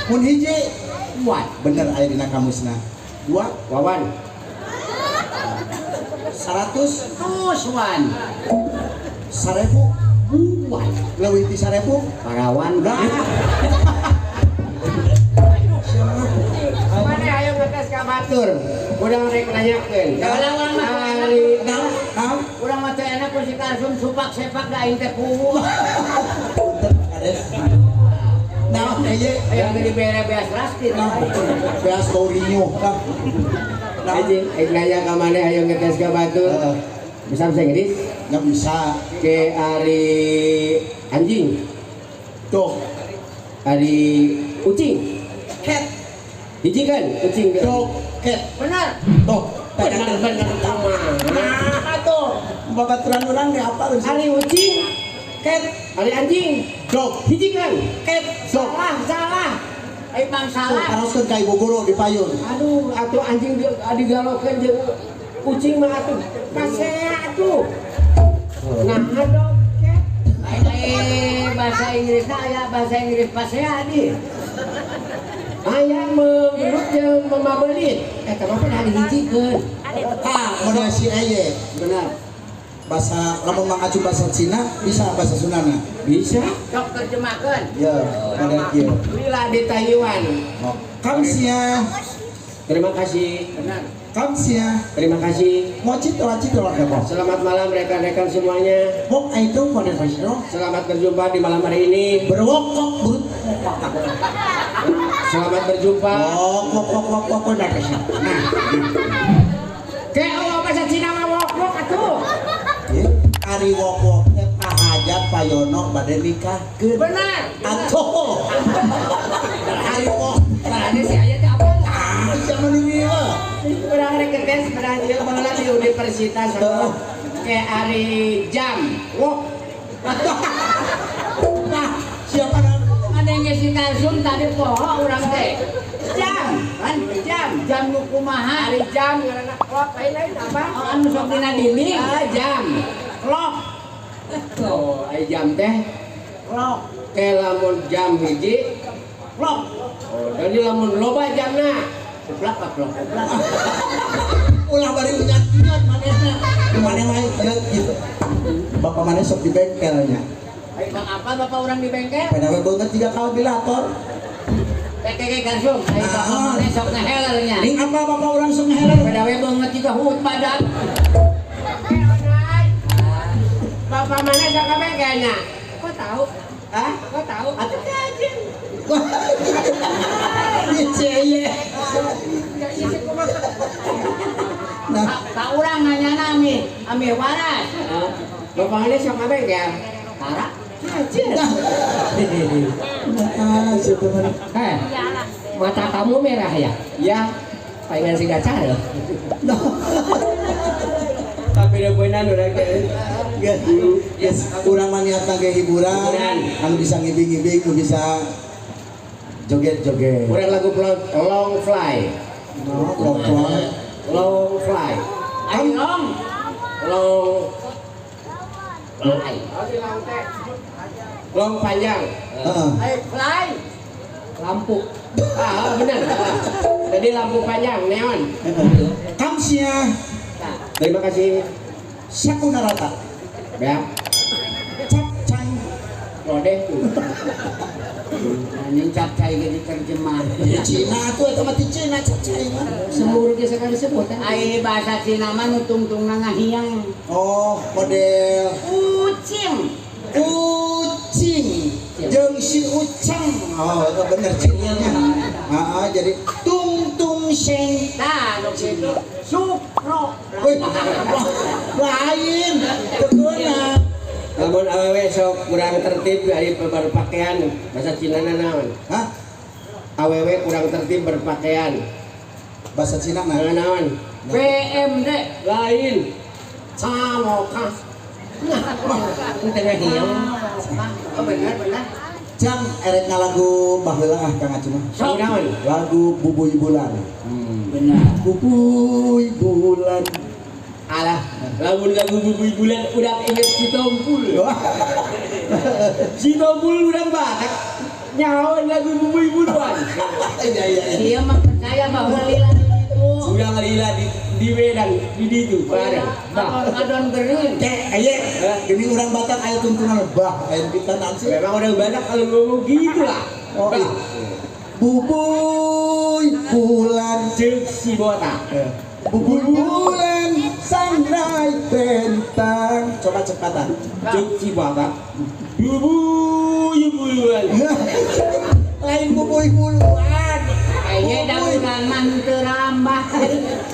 Mun hiji Wan. Bener aya dina kamusna. Dua. Wawan. 100. Tus wan. 1000. Wan. Leuwih ti 1000. Parawan. Nah. Mana ayo ngetes ka batur. Urang rek nanyakeun. Lawan mah. Ari Naon? Naon? Urang mah teu enak ku si Karsum supak sepak da aing teh kuwu. Punten kades. Naon ieu? Aya geus dibere beas raskin. Nah, beas Mourinho. Nah. Nah, Aji, rek nanya ka maneh ayo ngetes ka batur. Heeh. Bisa bahasa Inggris? Nggak bisa. Ke ari anjing, Dog. Ari ucing. Cat. Hiji kan ucing kan? Dog. Cat. Bener. Dog. Bener bener kumaha? Nah, atuh. Babaturan urang ge apa geus? Ari ucing, Cat. Ari anjing, Dog. Hiji kan? Cat. Dog. Salah, salah. Emang salah. Taroskeun ka ibu guru di payun. Aduh, atuh anjing digalokeun jeung ucing mah atuh pasea atuh. Nah, dog cat. Lain bahasa Inggrisna aya bahasa Inggris pasea di. Aya menggelut jeung mamabelit. Eta mah kan dihijikeun. Ah, model si eye. Benar. Bahasa lamun mangacu bahasa Cina bisa bahasa Sundana. Bisa. Sok terjemahkeun. Ya, model kieu. Lila di Taiwan. Oh. Kamsia, Terima kasih. Benar. Kamsia. Terima kasih. Mocit wacit wak Selamat malam rekan-rekan semuanya. Wok itu model fasiro. Selamat berjumpa di malam hari ini. Berwokok burut. Selamat berjumpa. Wok wok wok wok wok wok. Nah, Ke oh bahasa Cina mah wok wok atuh. Ari wok wok teh pahajat payono bade nikahkeun. Benar. Atuh. Ari wok. Tadi si aya teh apa? Ah, siapa nu ieu? Urang rek ngetes urang ieu baheula di universitas Heeh. ke ari jam wok. Nah, siapa nu? Ada yang si Karsum tadi poho urang teh. Jam, Kan jam, jam nu kumaha? Ari jam ngaranna clock lain-lain apa? Oh, anu sok dina dinding. Ah, jam. Clock. Oh, ari jam teh Clock. ke lamun jam hiji Clock. Oh, jadi lamun loba jamna. Kuplak kuplak kuplak. Ulah bari unyat-unyat manehna. Maneh mah ieu gitu. Bapak maneh sok di bengkelnya. Ayo bang apa bapak orang di bengkel? Pada we beungeut jiga kalkulator. PKG Karsum, ayo bapak maneh sok ngehelernya. Ning apa bapak urang sok ngeheler? Pada we beungeut juga hut badak. Bapak mana sok ka bengkelnya? Kok tahu? Hah? Kok tahu? Atuh kajen. Ieu. Nah, Ka urang nanyana ami, ami waras. Bapak mana sok ka bengkel? Tara. Kajen. Nah, siapa mana? Eh, mata kamu merah ya? Ya, pengen si gacha ya. Tapi udah benar udah kayak. Yes, urang mah niatna ge hiburan, anu bisa ngibing-ngibing, anu bisa joget-joget. Urang lagu long fly. No, long fly. Long fly. Ayo long. Long Fly. Long panjang. Heeh. Ayo fly. Lampu. Ah, benar. Jadi lampu panjang neon. Kamsia. Nah, Terima kasih. Sakunarata. Ya. Cap cai. Lodeh tuh. Anjing capcay ge diterjemah. Di Cina tuh eta mah di Cina cap cai mah. Semur ge sekali sebut kan. Ai bahasa Cina mah nu tungtungna ngahiang. Oh, model Kucing. Kucing jeung si Ucang. Oh, itu bener Cinanya. Heeh, jadi tung tung seng. Tah, nu kitu. Sukro. Wih, lain teu keuna. Lamun awewe sok kurang tertib dari berpakaian bahasa Cina naon? Hah? Awewe kurang tertib berpakaian. Bahasa Cina nah. Naon? BMD. Lain. Camoka. Nah, teu ngahiang. Oh benar benar. Jang erek ngalagu baheula ah Kang Acu mah. Sok naon? Lagu Bubuy Bulan. Benar. Bubuy bulan. Alah, lamun lagu Bubuy Bulan udah inget si Tompul. Si Tompul udah Batak. Nyawa lagu Bubuy Bulan. Iya iya iya. Dia mah percaya bahwa lila itu. Udah ngelila di Medan, di ditu bareng. Bah. Adon gering. Teh, aye, ini orang Batak aya tuntunan bah, aya kita nanti. Memang orang Batak kalau ngomong gitu lah. Oh, iya. Bubuy bulan, Cek si botak. Bubuy bulan, sangrai bentang. Coba cepatan. Cek si botak. Bubuy bulan. Lain bubuy bulan. Kayaknya dagunan mah teu rambah.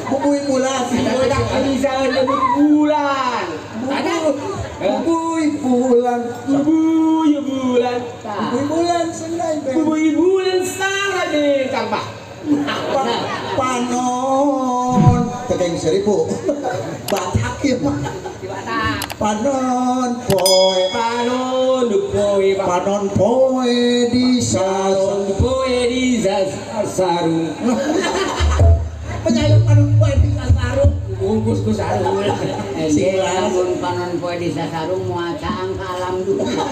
Bubuy bulan. Si botak bisa nyebut bulan. Ada. Bubuy bulan. Bubuy bulan. Bubuy bulan sangrai bentang. Bubuy bulan sangrai bentang, Pak. Panon tekeng seribu. Batak ya mah. Panon poe. Panon poe, Pak. Panon poe di Panon poe di sarung. Penyayang panon poe di sarung. Bungkus ku sarung. Eye lamun panon poe di sasarung moal caang ka alam dunia.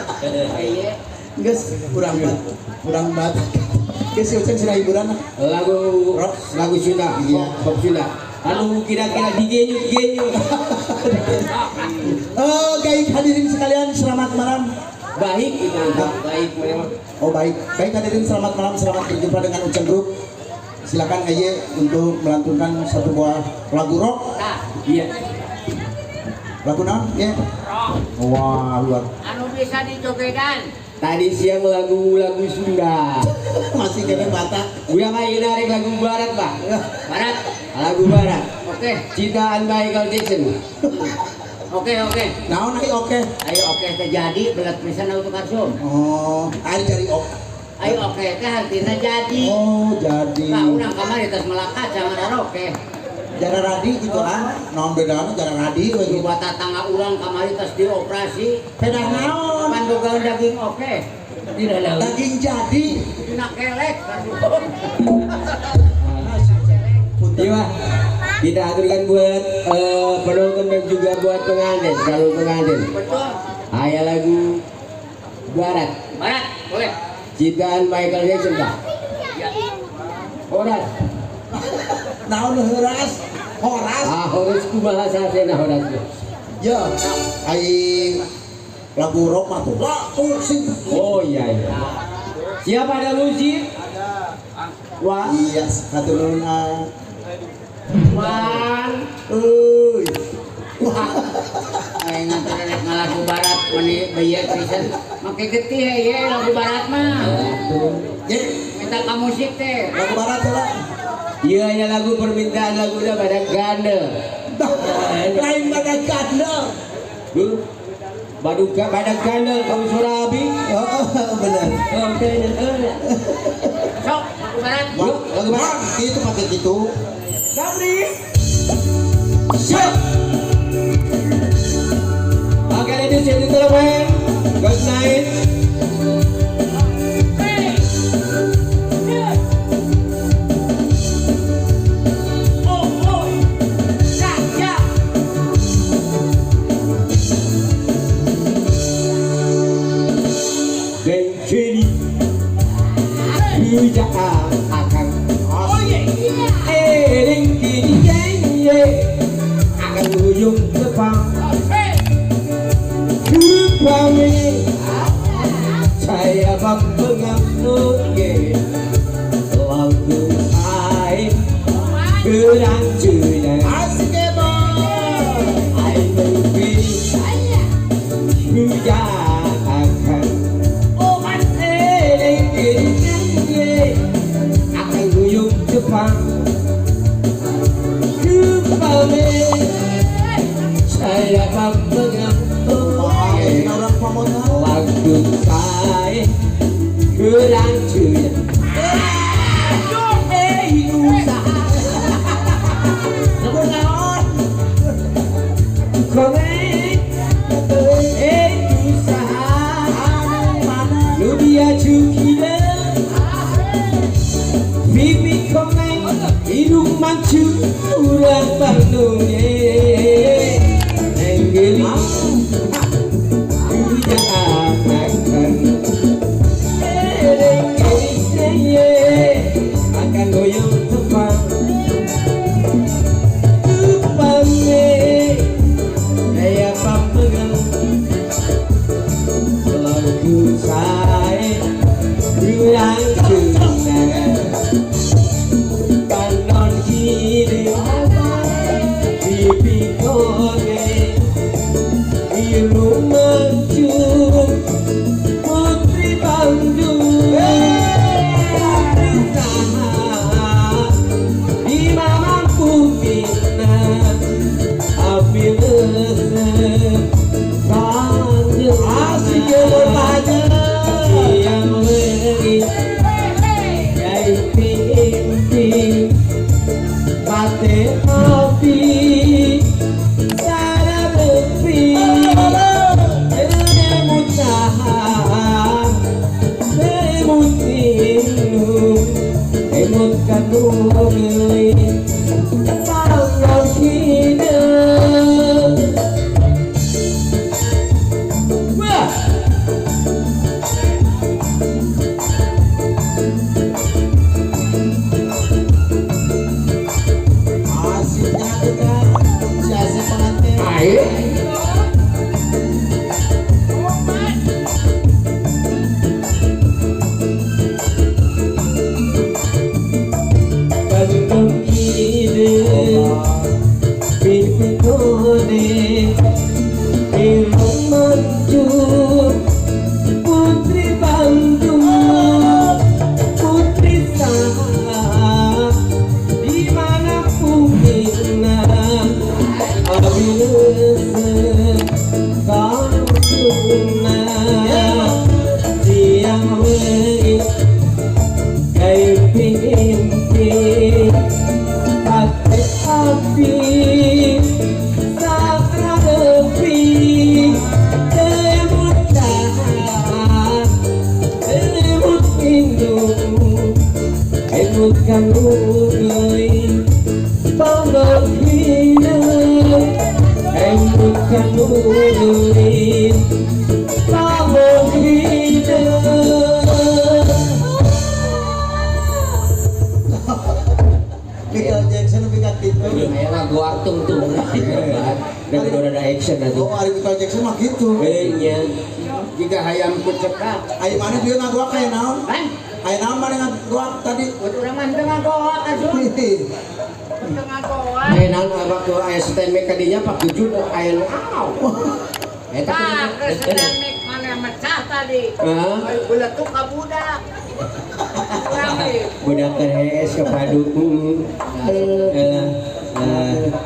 Eye Geus kurang bat. Kurang bat. Geus si Uceng sira hiburan lah. Lagu rock, lagu Sunda, iya, pop Sunda. Anu kira-kira digenyut-genyut. Oh, baik hadirin sekalian, selamat malam. Baik itu, baik memang. Oh, baik. Baik hadirin, selamat malam, selamat berjumpa dengan Uceng Group. Silakan Eye untuk melantunkan satu buah lagu rock. Iya. Lagu naon? Iya. Wah, luar. Anu bisa dijogedan. Tadi siang lagu-lagu Sunda. Masih kena Batak. Udah kayak narik lagu Barat, Pak. Barat. Lagu Barat. Oke. Ciptaan Michael Jackson. Oke, oke. Naon ayo oke. Ayo oke terjadi belat pisan auto karsum. Oh, ayo cari oke. Ayo oke teh artinya jadi. Oh, jadi. Pak urang kamari tas melakat jangan oke. Jara radi gitu ah. Naon bedana jara radi we gitu. Coba tatangga urang kamari tas dioperasi. Pedah naon? Pan boga daging oke. Tidak tahu. Daging jadi. Dina kelek. Iya, kita aturkan buat penonton dan juga buat pengantin, calon pengantin. Betul. Ayah lagu Barat. Barat, boleh. Ciptaan Michael Jackson, Pak. Ya. Horas. Naon horas? Horas. Ah, horas kumaha sasena horas. Ya, ai lagu rock mah tuh. Lagu sing. Oh iya iya. Siapa ada musik? Ada. Wah. Iya, hatur nuhun ah. Wan. Euy. Wah. Aing nganter ngalagu barat meni beyer pisan. Make getih ye lagu barat mah. Ye, minta ka musik teh. Lagu barat lah. Iya, ya lagu permintaan lagu udah pada gandel. Lain pada gandel. Dulu baduka pada gandel kamu surabi. Oh, benar. Oke, sok lagu barat. Lagu barat itu pakai gitu. Sabri. Siap. Oke, ladies and gentlemen, good night. Saya waktu saya kerancunya. Urang Bandung ye Neng geulis akan Neng geulis ye akan goyong tepang tepang ye gaya pamegang lagu sae urang Sunda panon hideung pipi kone biru mancung putri Bandung putri saha di mampu mina api resep kanjeng Asik ya aja. Siang wengi impi pate api sararepi emut tahan emut minum emut kanu geulis panggon hideung. Wah. Asiknya tuh kan. Si asik pengantin. Ayo. Bandung hideung pipi kone biru mancung putri Bandung putri saha di mana pumina abi resep kampungna siang wengi kayu impi pate api sakrarepi emut tahan emut minum emut kanu geulis panggon hideung emut kanu geulis panggon hideung. Michael Jackson lebih ka kitu. Aya ngagoak tungtung. Dan udah ada action atuh. Oh, ari Michael Jackson mah gitu. Nya. Jika hayam ku cekak. Ai mana dia ngagoak aya naon? Kan? Aya naon mana ngagoak tadi? Urang mah teu ngagoak asup. Teu ngagoak. Aya naon waktu aya stand mic kadinya Pak Jujun aya nu aw. Eta Tah, ke stand mic mana mecah tadi. Heeh. Beletuk ka budak. Urang ge. Budak keur hees ka padu. Heeh.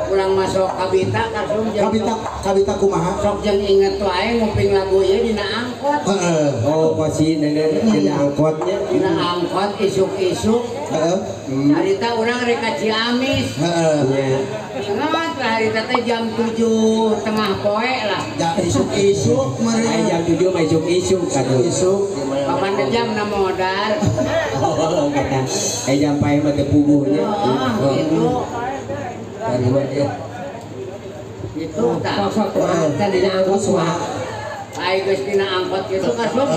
Urang masuk kabita kasum jeung Kabita kabita kumaha? Sok jeung inget wae nguping lagu ieu dina angkot. Heeh. Oh, pasti dina angkotnya. Dina angkot isuk-isuk. Heeh. Harita urang rek ka Ciamis. Heeh. Nya. Ingat lah harita teh jam 7:30 poe lah. Ja isuk-isuk Aya meureun. jam 7 mah isuk-isuk atuh. Isuk. Kapan jam na modar. Oh, kata. Aya jam pae mah teu puguhnya. Oh, gitu. Dari mana ya? Gitu tah. Sok kumaha teh dina angkot kumaha? Ai geus dina angkot kitu kasum.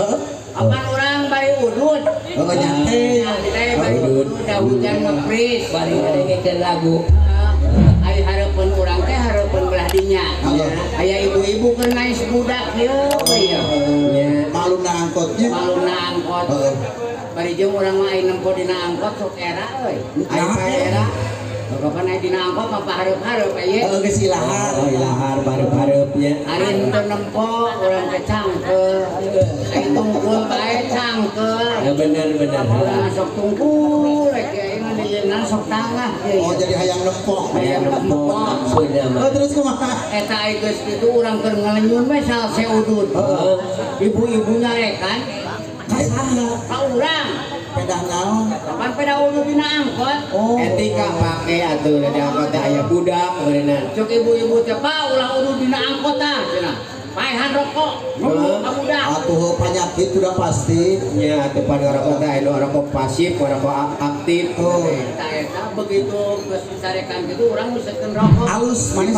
Kapan urang bari udud? Heeh nyantai. Nyantai bari udud da hujan ngepris. Bari ngadengekeun lagu. Ai hareupeun urang teh hareupeun belah dinya. Aya ibu-ibu keur ngais budak ieu ieu. Nya. Malum na angkotnya. Malumna angkot. Heeh. Bari jeung urang mah ai nempo dina angkot sok era euy. Ai pae era. Kapan ai dina angkot mah pahareup-hareup aya. Heeh geus ilahar. Oh, ilahar barep-harepnya. Ari henteu nempo urang teh cangkeul. Ai tungkul bae cangkeul. Ya bener bener. Urang sok tungkul rek ieu ngan dieunna sok tangah ieu. Oh jadi hayang nempo. Hayang nempo maksudna mah. Oh terus kumaha? Eta ai geus kitu urang keur ngalenyun we salse udud. Ibu-ibu nyarekan Ka saha? ka urang. Pedah naon? Kapan pedah udud dina angkot? Oh. Etika pake atuh da angkot teh aya budak meureunna. Cuk ibu-ibu teh pa ulah udud dina angkot tah cenah. Paehan rokok. Ka budak. Atuh penyakit sudah pasti. Nya atuh pan rokok teh aya nu rokok pasif, rokok aktif. Aktif. Oh. Eta eta begitu geus dicarekan gitu urang nguseukeun rokok. Alus maneh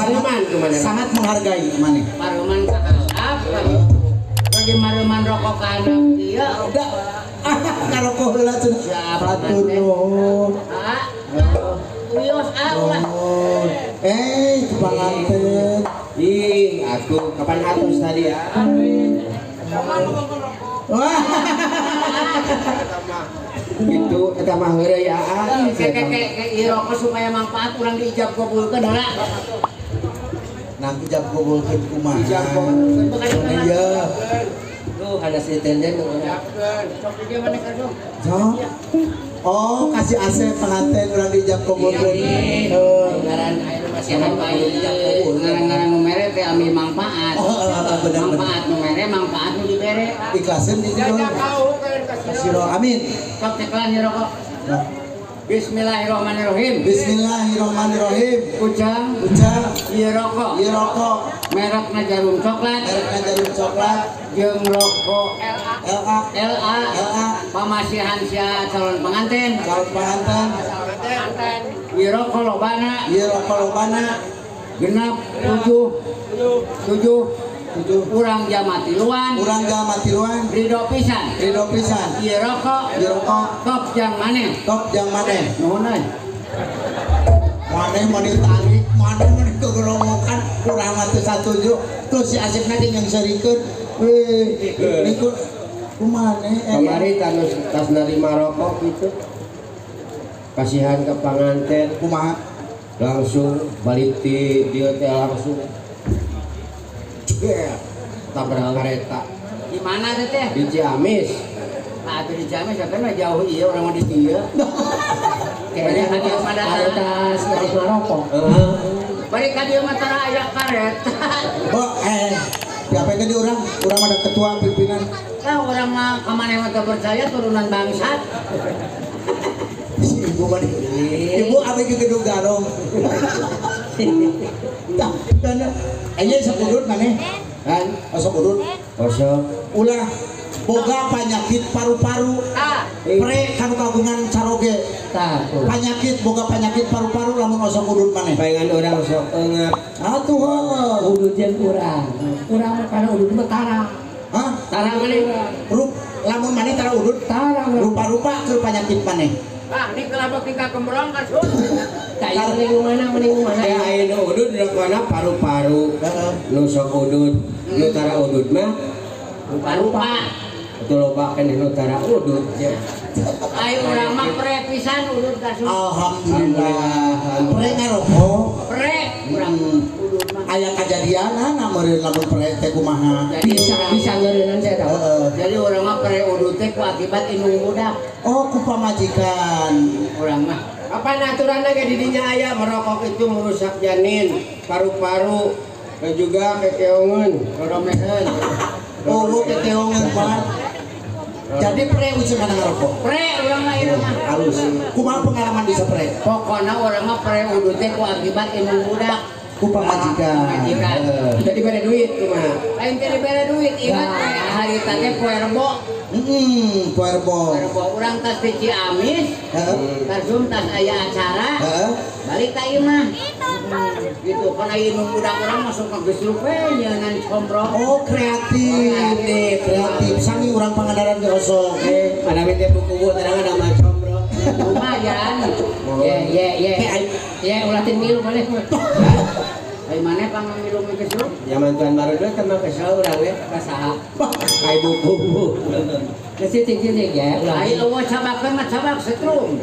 sangat menghargai maneh. Paruman ka handap gitu. Bagi maruman rokok ka handap ieu. Da. Ngarokok heula cenah. Hatur nuhun. Ah. Wios ah ulah. Eh, itu panganten. Ih, aku kapan atus tadi ya? Wah. Gitu eta mah heureuy ya. Kayak ieu rokok supaya manfaat urang diijab kabulkeun heula. Nah, ijab kabulkeun kumaha? Ijab kabulkeun. Iya. Duh, ada si tenden Sok di mana ka Sok. Oh, kasih AC pengantin urang diijab kabulkeun. Ngaran aya masih ngaran-ngaran nu mere teh ambil manfaat. Oh, bener. Manfaat nu mere, manfaat nu dibere. Ikhlasin di dieu. Kasih amin. Sok cekelan ieu rokok. Bismillahirrahmanirrahim. Bismillahirrahmanirrahim. Ujang, ujang, ieu rokok. Ieu rokok. Merekna Jarum Coklat. Merekna Jarum Coklat. Jeung rokok LA. LA. LA. Pamasihan sia calon pengantin. Calon pengantin. Ieu rokok lobana. Ieu rokok lobana. Genap 7 7 7 urang jama tiluan. Urang jama tiluan. Ridho pisan. Ridho pisan. Ieu rokok. Ieu rokok. Top jang maneh. Top jang maneh. Nuhun euy. Maneh mani tarik, maneh mani kegeromokan, urang mah teu satuju. Terus si Asepna ge nyengserikeun. Weh, niku kumaha kamari tanus tas narima rokok gitu. Kasihan ke panganten kumaha? Langsung balik di dieu teh langsung tabrak kereta. Di mana teh? Di Ciamis. Nah, atuh di Ciamis sampai mah jauh ieu urang mah di dieu. Kayaknya ada tas narima rokok. Heeh. Balik ka dieu mah tara aya kareta. Bo, siapa tadi orang? Orang ada ketua pimpinan. Lah orang mah ka maneh mah teu percaya turunan bangsat. Si ibu mah. Ibu abdi ke gedung garong. Tah, dan enya sok udut maneh? Kan osok udut. Osok. Ulah boga penyakit paru-paru. Pre kanu kagungan caroge. Tah. Penyakit boga penyakit paru-paru lamun osok udut maneh. Palingan urang sok eungap. Atuh heuh. Udut jeung urang. Urang mah kana udut mah tara. Hah? Tara maneh. Rup lamun maneh tara udut tara. Rupa-rupa keur penyakit maneh. Ah, ini kelapa tingkah kembrong kan, Sun. Tak ieu mending mana mending mana. Ya aya nu udut rokona paru-paru. Heeh. Nu sok udut, nu tara udut mah rupa-rupa. Atuh loba keneh nu tara udut nya. Ayo urang mah pre pisan udut ka Sun. Alhamdulillah. Pre ngarokok. Pre urang udut mah. Aya kajadianana meureun lamun pre teh kumaha. Jadi bisa ngeureunnan saya tahu. Jadi urang mah pre udut teh ku akibat indung budak. Oh, ku pamajikan. Urang mah. Apa aturanna ge di dinya aya merokok itu merusak janin, paru-paru, dan juga kekeongan, roromeheun. Oh, kekeongan Pak. Jadi pre ucap kana ngarokok. Pre urang mah ieu mah. Halus. Kumaha pengalaman bisa pre? Pokona urang mah pre udut teh ku akibat indung budak. Ku pamajikan. Pamajikan. Jadi bere duit kumaha? Lain teh dibere duit, ingat hari teh poe Rebo. Heeh, poe Rebo. Poe Rebo urang tas di Ciamis. Heeh. Tarsum tas aya acara. Heeh. Balik ka imah. Gitu kan aya indung budak urang masuk ka gesruk we nyeunan combro. Oh, kreatif. Kreatif. Sami urang Pangandaran ge osok. Mana teh buku terang ada mah combro. Lumayan. Ye ye ye. Ye ulah teh milu maneh mah. Ai maneh pangmilu mah gesruk? Zaman tuan baru dulu teh mah kesel urang we ka saha. Ka ibu kubu. Geus cing-cing ya ulah. Ai eueuh cabakeun mah cabak setrum.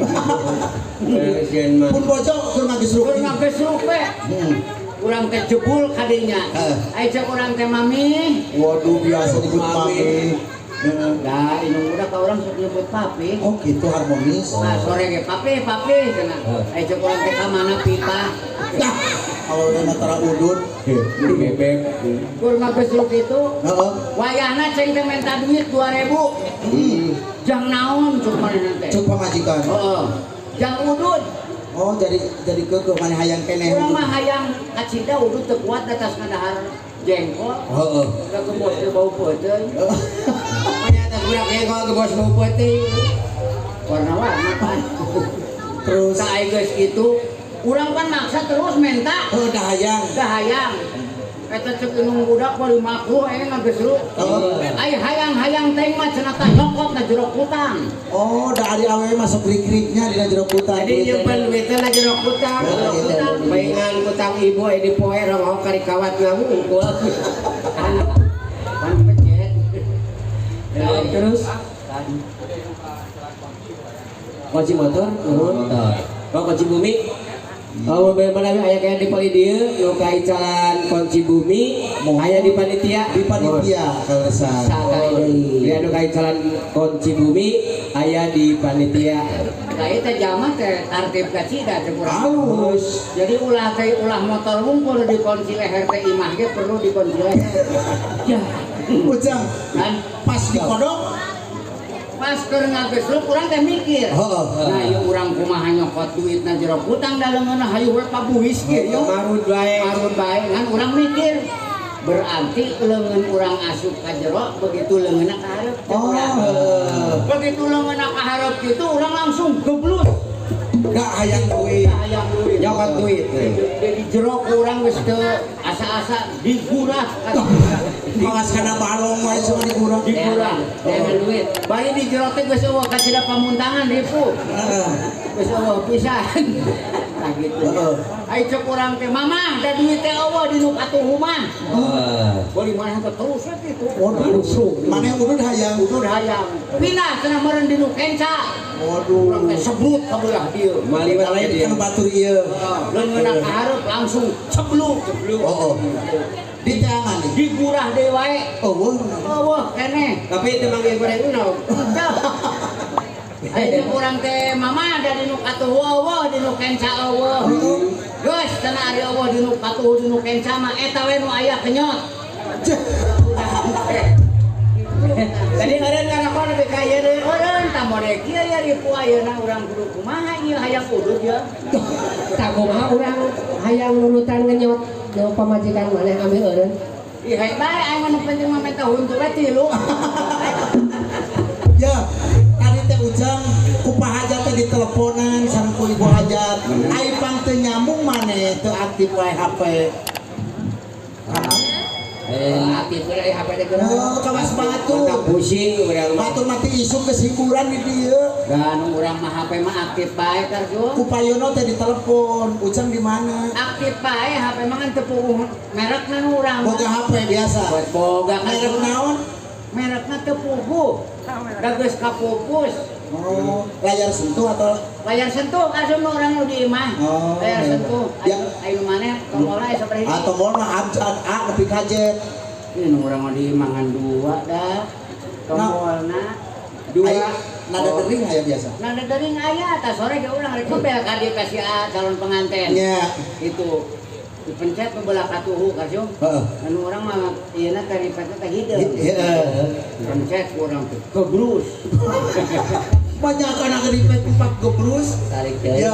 Sieun mah. Pun bojo keur ngagesruk. Keur ngagesruk we. Urang teh jebul kadinya. Ai cek urang teh mami. Waduh biasa disebut mami. Nah, indung budak ka urang sok nyebut papi. Oh, gitu harmonis. Nah, sore ge papi, papi cenah. Ai cek urang teh ka mana pipa. Dah, kalau udah tara udut, bebek. Kur ngagesruk itu. Heeh. Wayahna ceng teh minta duit 2000. Jang naon cuk manehna teh? Cuk pamajikan. Heeh. Jang udut. Oh, jadi keukeuh maneh hayang keneh. Urang mah hayang kacida udut teu kuat atas ngadahar jengkol. Heeh. Da gebos teu bau peuteung. Maneh atas budak jengkol gebos bau peuteung. Warna-warna pan. Terus Tah ai geus kitu, urang kan maksa terus menta. Heuh da hayang. Da hayang. Eta cek indung budak bari makruh aya ngagesruk. Oh. Ai hayang-hayang teh mah cenah tah nyokot na jero kutang. Oh, da ari awewe masuk krik-kriknya dina jero kutang. Jadi nyimpen duitnya na jero kutang. Jero kutang. Paingan kutang ibu aya di poe rongok kari kawat ngawungkul. Kan pejet. Terus kunci motor, nuhun. Oh, kunci bumi. Oh, bener aya kaya di pali dieu nu kaicalan kunci bumi, aya di panitia. Di panitia kaleresan. Sakali deui. Ya nu kaicalan kunci bumi aya di panitia. Lah eta jama teh tartib kacida cek urang. Halus. Jadi ulah teh ulah motor wungkul dikunci leher teh imah ge perlu dikunci leher. Ya. Ujang Kan pas dikodok pas keur ngagesruk urang teh mikir. Heeh. Nah, ieu urang kumaha nyokot duitna jero kutang da leungeunna hayu we pabuis kieu yo. Marud bae. Marud bae ngan urang mikir. Berarti leungeun urang asup ka jero begitu leungeunna ka hareup cek Oh. urang. Begitu leungeunna ka hareup kitu urang langsung geblus. Da hayang duit. Da hayang duit. Nyokot duit. Jadi jero ku urang geus teu asa-asa digurah. Kawas kana balong wae sama digurah. Digurah. Jangan duit. Bari di jero teh geus eueuh kacida pamuntangan ripu. Heeh. Geus eueuh pisan. Nah gitu. Heeh. Ai cek urang teh mamah da duit teh eueuh di nu katuhu mah. Bari maneh teh terus we kitu. Waduh. Maneh udud hayang. Udud hayang. Pindah cenah meureun di nu kenca. Waduh. Urang teh sebut ka belah dieu. Maliwat Lain dia. kan batur ieu. Leungeunna ka hareup langsung cebluk. Oh, oh. Di tangan nih. Digurah deui wae. Eueuh. Eueuh keneh. Tapi teu manggil goreng enog. Ai cek urang teh mama da di nu katuhu eueuh di nu kenca eueuh. Geus cenah ari eueuh di nu katuhu di nu kenca mah eta we nu aya kenyot. Tadi eureun ngarokok nepi ka ayeuna. Eureun tah mode kieu ya ripu ayeuna urang kudu kumaha ieu hayang udud ya. Tak kumaha urang hayang nurutan ngenyot nu pamajikan maneh ambil eureun. Ih hayang bae aing mah nu penting mah menta huntu we tilu. Ya, tadi teh Ujang ku Pak Hajat teh diteleponan sareng ku Ibu Hajat. Ai pang teu nyambung maneh teu aktif wae HP. Aktif we HP teh geura. Oh, kawas batu. Mata pusing urang mah. Batur mati isuk geus hiburan di dieu. Dan urang mah HP mah aktif bae karjo. Ku Payono teh ditelepon, Ujang di mana? Aktif bae HP mah kan teu puguh merekna nu urang. Boga HP biasa. Buat boga kan. Merek naon? Merekna teu puguh. Da geus kapupus. Oh, layar sentuh atau Layar sentuh asup nu urang nu di imah. Oh. Layar sentuh. Ya. Ayo maneh tombolna aya sabaraha hiji? Atau tombol mah abjad A nepi ka Z. Ieu nu urang mah di imah ngan dua dah. Tombolna Dua. Aya, nada dering aya biasa. Nada dering aya tah sore ge urang rek bel ka dieu ka si A calon pengantin. Nya. Itu dipencet ke belah katuhu kasum. Heeh. Anu urang mah ieuna teh ripetna teh hideung. Heeh. Pencet ku urang teh gebrus. Banyak anak ripet empat gebrus. Tarik deui. Ya,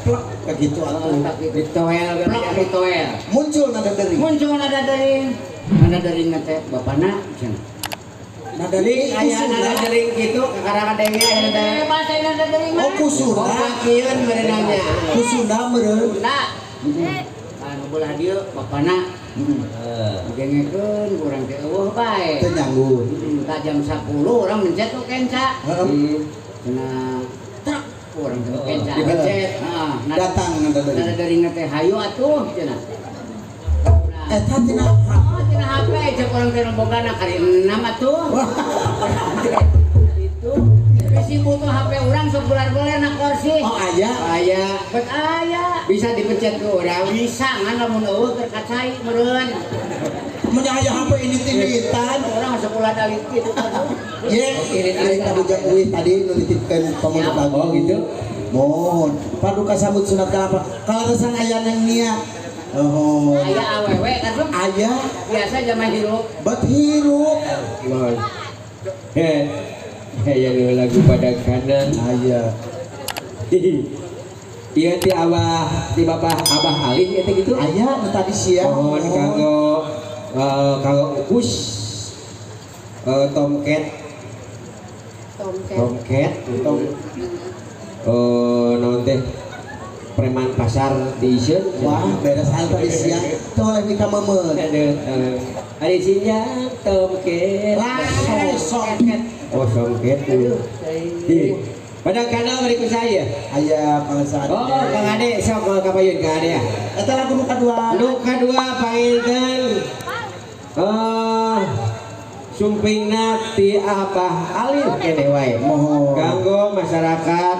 plak kayak gitu atuh. Ditoel Plak ditoel. Muncul nada dering. Muncul nada dering. Nada dering teh bapana cenah. Nada dering Aya nada dering kitu kakara kadenge aya nada. Eh bahasa nada dering mah. Oh, kusuna. Oh, kieun meureunanya. Kusuna meureun. Sunda. Anu belah dieu bapana. Didengekeun urang teh eueuh bae. Teu nyanggut. Tak jam 10 urang mencet nu kenca. Heeh. Cenah truk urang teh nu kenca. Dipencet. Heeh. Datang nada dering. Nada dering teh hayu atuh cenah. Eta tina Oh, tina HP cek urang teh nu bogana kali 6 atuh. Itu bisi butuh HP urang sok bular-bular na kursi. Oh, aya. Aya Bet aya. bisa dipencet ku urang. Bisa ngan lamun eueuh keur kacai meureun. Mun aya HP ini tinitan. Urang masuk ulah dalit kitu atuh. Ye, ari ka Ujang Uih tadi nu nitipkeun pamundut lagu. Oh, gitu. Mohon paduka sambut sunat kalapa. Kaleresan aya neng nia. Oh. Aya awewe kan Aya biasa zaman hirup. bet hirup. Mohon. Heh. Aya nu lagu pada kanan. Aya. Ieu ti abah ti bapak Abah Alin eta gitu. Aya nu tadi siang. Mohon kanggo kanggo ukus tomcat Tomcat. tomcat tom Naon teh preman pasar di Iseun. Wah, beres hal tadi siang. Teu oleh mika memeun. Aduh, ari sinjang tomket. Lah, songket. Oh, songket. Aduh. Ih, pada kanal berikut saya. Aya pangesan. Oh, Kang Ade, sok mau ka payun Kang Ade ya. Eta lagu nu kadua. Nu kadua panginten. Sumpingna ti Abah Alif keneh wae. Mohon. Kanggo masyarakat